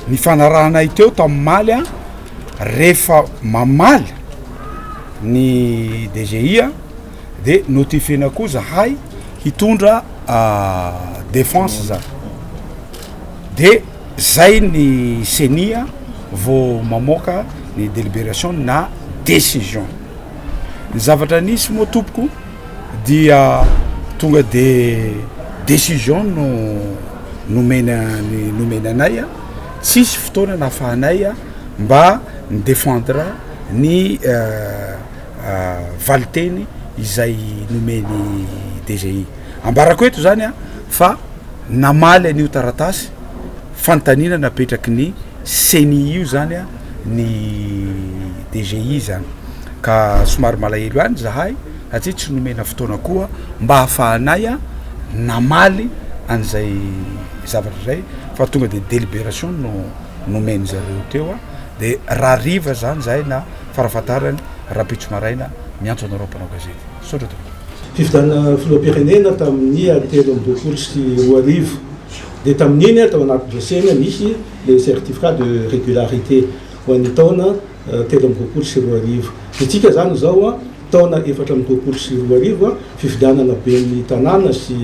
Ny fanarahanay teo tamin'ny maly a, rehefa mamaly ny DGI a, de notifiena koa zahay hitondra défense zany, de zay ny CENI a vao mamoaka ny délibération na décision. Ny zavatra nisy moa tompoko dia tonga de décision no nomena ny nomena anay a, tsisy fotoana nahafahanay a mba ni défendre ny valiteny izay nomeny DGI. Ambarako eto zany a fa namaly an'io taratasy fanontaniana napetraky ny CENI io zany a ny DGI zany, ka somary malahelo ihany zahay satria tsy nomena fotoana koa mba hahafahanay a namaly an'izay zavatra zay fa tonga de délibération no nomeny zareo teo a, de rahariva zany zahay na farafahatarany rahampitso maraina miantso anareo mpanao gazety. Misaotra tompoko. Fifidianana filoham-pirenena tamin'ny 2023 dia tamin'iny tao anaty dossier-ny misy le certificat de régularité ho an'ny taona 2023. Dia tsika zany izao taona 2024, fifidianana ben'ny tanàna sy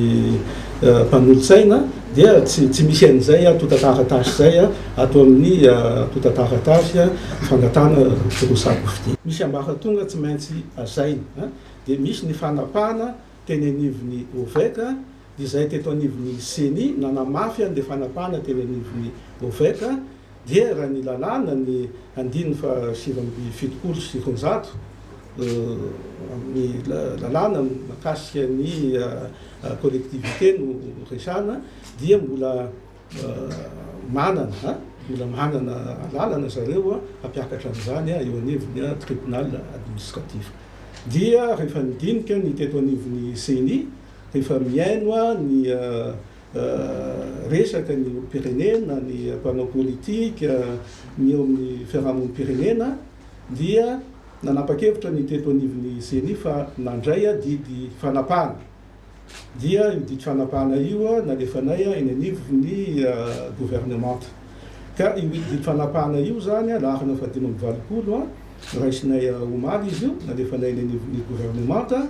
mpanolotsaina, dia tsy misy an'izay antontan-taratasy izay ato amin'ny antontan-taratasy fangatahana firosahan-kofidina. Misy ambaratonga tsy maintsy hazaina, dia misy ny fanapahana teny anivon'ny OVEC, dia izay teto anivon'ny Ceni nanamafy an'ilay fanapahana teny anivon'ny OVEC, dia raha ny lalàna ny andininy faha 279 amin'ny lalàna mahakasika ny collectivité no resahana, dia mbola manana mbola manana alalana zareo hampiakatra an'izany eo anivon'ny tribunal administratif. Dia rehefa nidinika ny teto anivon'ny Ceni, rehefa mihaino ny resaka ny olom-pirenena, ny mpanao politika, ny eo amin'ny fiarahamonim-pirenena, dia nanapa-kevitra ny teto anivon'ny Ceni fa nandray didy fanapahana. Dia io didy fanapahana io nalefanay eny anivon'ny governemanta. Ka io didy fanapahana io izany, laharana faha 85, noraisinay omaly izy io, nalefanay eny anivon'ny governemanta,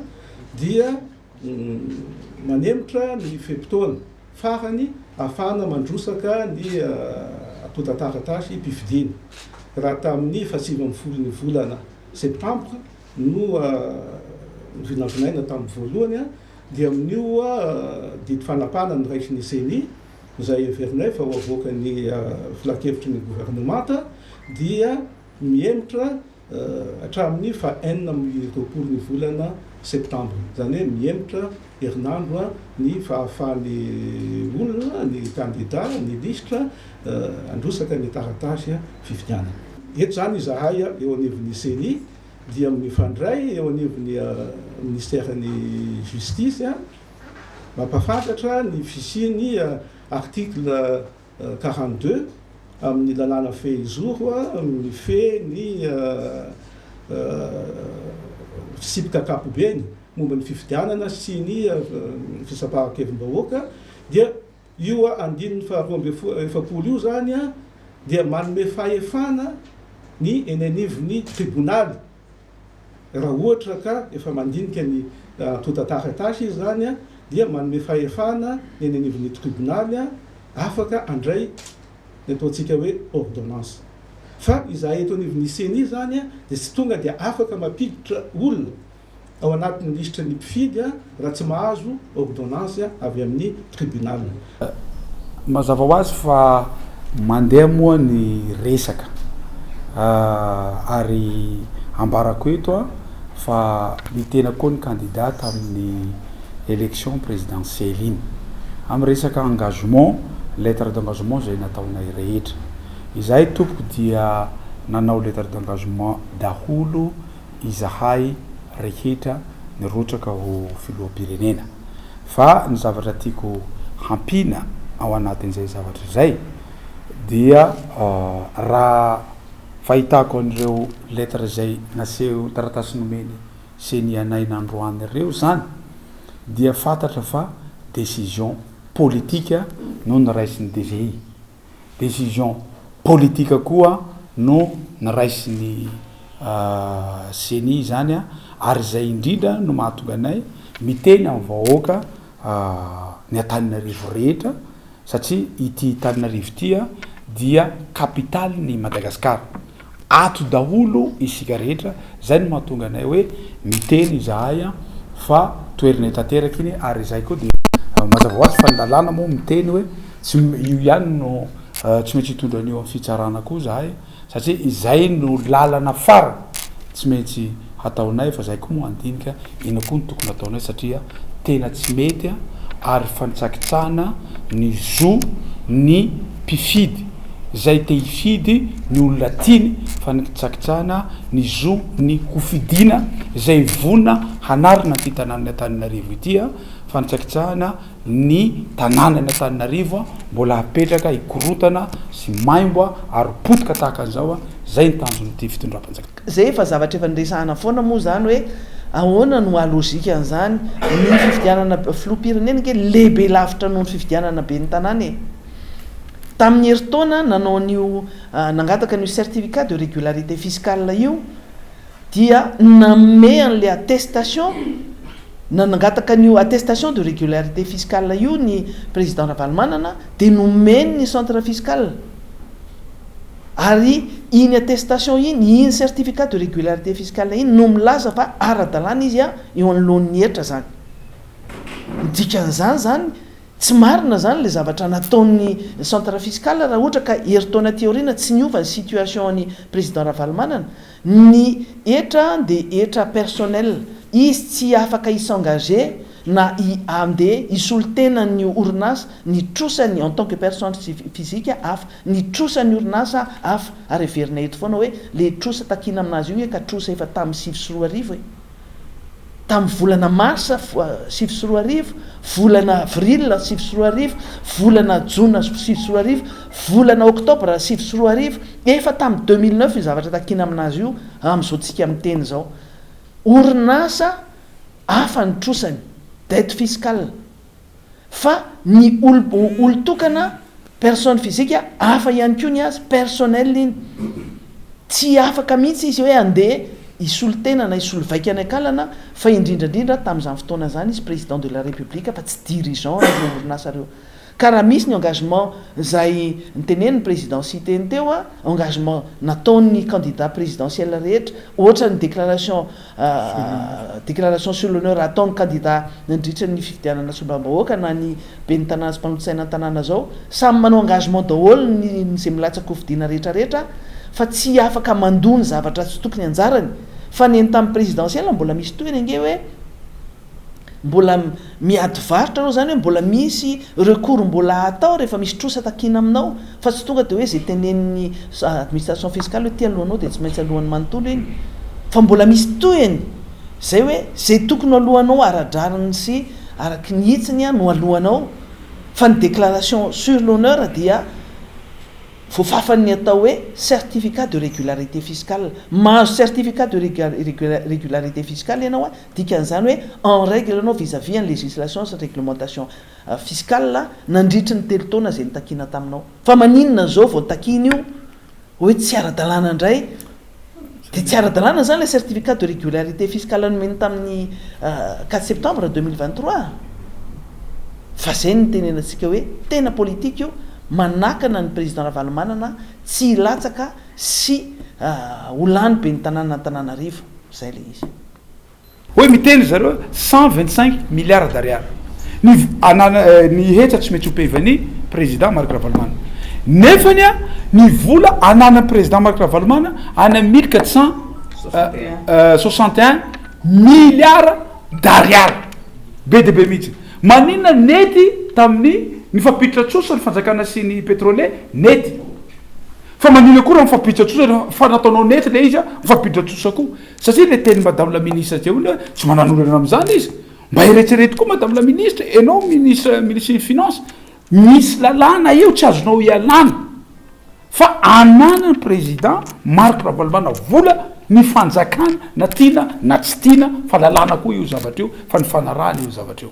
dia manemotra ny fe-potoana farany ahafahana mandrosaka ny antontan-taratasy-pifidiana. Raha tamin'ny faha-19 ny volana septambra no novinavinaina tamin'ny voalohany, dia amin'io didy fanapahana noraisin'ny Ceni, izay heverinay fa ho avoakan'ny filankevitry ny governemanta, dia mihemotra hatramin'ny faha 26 ny volana septambra. Izany hoe mihemotra herinandro ny fahafahan'ny olona, ny kandida, ny lisitra handrotsaka ny taratasy fifidianana. Eto izany izahay eo anivon'ny Ceni dia mifandray eo anivon'ny minisiteran'ny Justice mampahafantatra ny fisian'ny article 42 amin'ny lalàna fehizoro mifehy ny fitsipika ankapobeny momba ny fifidianana sy ny fitsapahan-kevim-bahoaka, dia io andininy faha 42 io izany dia manome fahefana ny eny anivon'ny tribonaly raha ohatra ka efa mandinika ny antontan-taratasy izy izany dia manome fahefana ny eny anivon'ny tribonaly afaka handray ny ataontsika hoe ordonnance. Fa izahay eto anivon'ny Ceni izany dia tsy tonga dia afaka mampiditra olona ao anatin'ny lisitry ny mpifidy raha tsy mahazo ordonnance avy amin'ny tribunal. Mazava ho azy fa mandeha moa ny resaka ary ambarako eto fa ny tena koa ny candidat tamin'ny élection présidentielle iny. Amin'ny resaka engagement, lettre d'engagement izay nataonay rehetra. Izahay tompoko dia nanao lettre d'engagement daholo izahay rehetra nirotsaka ho filoham-pirenena. Fa ny zavatra tiako hampiana ao anatin'izay zavatra izay dia raha fahitako an'ireo lettre izay naseho taratasy nomeny Ceni anay nandroany ireo izany dia fantatra fa décision politique no noraisin'ny DGI. Décision. politika koa no noraisin'ny Ceni izany ary izay indrindra no mahatonga anay miteny amin'ny vahoaka ny Antananarivo rehetra satria ity Antananarivo ity dia capitale-n'i Madagasikara. Ato daholo isika rehetra, zay no mahatonga anay hoe miteny izahay fa toherinay tanteraka iny ary izay koa dia mazava ho azy fa ny lalàna moa miteny hoe tsy io ihany no tsy maintsy hitondra an'io amin'ny fitsarana koa izahay satria izay no lalana farany tsy maintsy hataonay fa zay koa moa handinika inona koa no tokony hataonay satria tena tsy mety ary fanitsakitsahana ny zo ny mpifidy zay te hifidy ny olona tiany, fanitsakitsahana ny zo ny ho fidiana zay vonona hanarina an'ity tanànan'i Antananarivo ity, fanitsakitsahana ny tanànan' Antananarivo mbola hapetraka hikorontana sy maimbo ary potika tahaka an'izao, zay ny tanjon'ity fitondram-panjakana. Zay efa zavatra efa niresahana foana moa zany hoe ahoana no haha-logique an'izany, ny fifidianana filoham-pirenena ange lehibe lavitra noho ny fifidianana ben'ny tanàna e! Tamin'ny herintaona nanao an'io nangataka an'io certificat de régularité fiscale io dia nanome an'ilay attestation na nangataka an'io attestation de régularité fiscale io ny président Ravalomanana dia nomeny ny centre fiscal ary iny attestation iny, iny certificat de régularité fiscale iny no milaza fa ara-dalàna izy eo anoloan'ny hetra zany. Ny dikan'izany zany tsy marina zany ilay zavatra nataon'ny centre fiscal raha ohatra ka herintaona aty aoriana tsy niova ny situation an'i président Ravalomanana. Ny hetra dia hetra personnel, izy tsy afaka hi-s'engager na hi-handeha hisolo tena ny orinasa, ny trosany en tant que personne physique hafa, ny trosan'ny orinasa hafa, ary heverina eto foana hoe le trosa takiana aminazy io nge ka trosa efa tamin'ny 2009 e! Tamin'ny volana marsa 2009, volana avril 2009, volana jona 2009, volana oktobra 2009, efa tamin'ny 2009 io zavatra takiana aminazy io amin'izao tsika miteny izao. Orinasa hafa ny trosany, dette fiscale. Fa ny olon-tokana, personne physique, hafa ihany koa ny azy, personnel iny. Tsy afaka mihitsy izy hoe handeha hisolo tena na hisolo vaika ny akalana fa indrindra indrindra tamin'izany fotoana izany izy président de la république fa tsy dirigeant ireo orinasa ireo. Ka raha misy ny engagement izay notenenin'ny président Siteny teo, engagement nataon'ny candidat présidentiel rehetra, ohatran'ny déclaration Déclaration sur l'honneur ataon'ny kandida nandritra ny fifidianana solombavambahoaka na ny ben'ny tanàna sy mpanolotsaina ny tanàna zao, samy manao engagement daholo ny izay milatsaka ho fidiana rehetra rehetra fa tsy afaka mandoa ny zavatra tsy tokony anjarany fa ny eny tamin'ny présidentielle mbola misy tohiny ange hoe Mbola miady varotra anao zany hoe mbola misy recours mbola atao rehefa misy trosa takiana aminao fa tsy tonga de hoe ze tenenin'ny administration fiscale hoe ty alohanao de tsy maintsy alohan'ny manontolo iny fa mbola misy tohiny zay hoe ze tokony ho alohanao ara-drariny sy araky ny hitsiny no alohanao fa ny déclaration sur l'honneur dia Voafafan'ny atao hoe certificat de régularité fiscale. Mahazo certificat de régularité fiscale ianao, dikan'izany hoe en règle ianao vis-à-vis an'ny législation sy réglementation fiscale nandritry ny telo taona izay nitakiana taminao. Fa maninona izao vao takiana io hoe tsy ara-dalàna indray? Dia tsy ara-dalàna izany ilay certificat de régularité fiscale nomeny tamin'ny quatre septembre 2023? Fa izay no nitenenantsika hoe tena politika io, manakana ny président Ravalomanana tsy hilatsaka sy ho lany ben'ny tanànan'Antananarivo. Izay ilay izy. Hoe miteny ry zareo 125 milliards d'ariary ny anana ny hetra tsy maintsy ho pevany président Marc Ravalomanana. Nefany a ny vola ananan'ny président Marc Ravalomanana any amin'ny 1461 milliards d'ariary. Be dia be mihitsy. Maninona nety tamin'ny nifampiditra trosa ny fanjakana sy ny pétrolier? Nety. Fa maninona koa raha mifampiditra trosa fa nataonao nety le izy a, mifampiditra trosa koa. Satria le tenin'i madame la ministre teo iny hoe tsy manan'olana amin'izany izy. Mba eretrereto koa madame la ministre, enao ministre ministre ny finance, misy lalàna eo tsy azonao ialana fa ananan'ny président Marc Ravalomanana vola ny fanjakana na tiana na tsy tiana fa lalàna koa io zavatra io fa nifanarahana io zavatra io.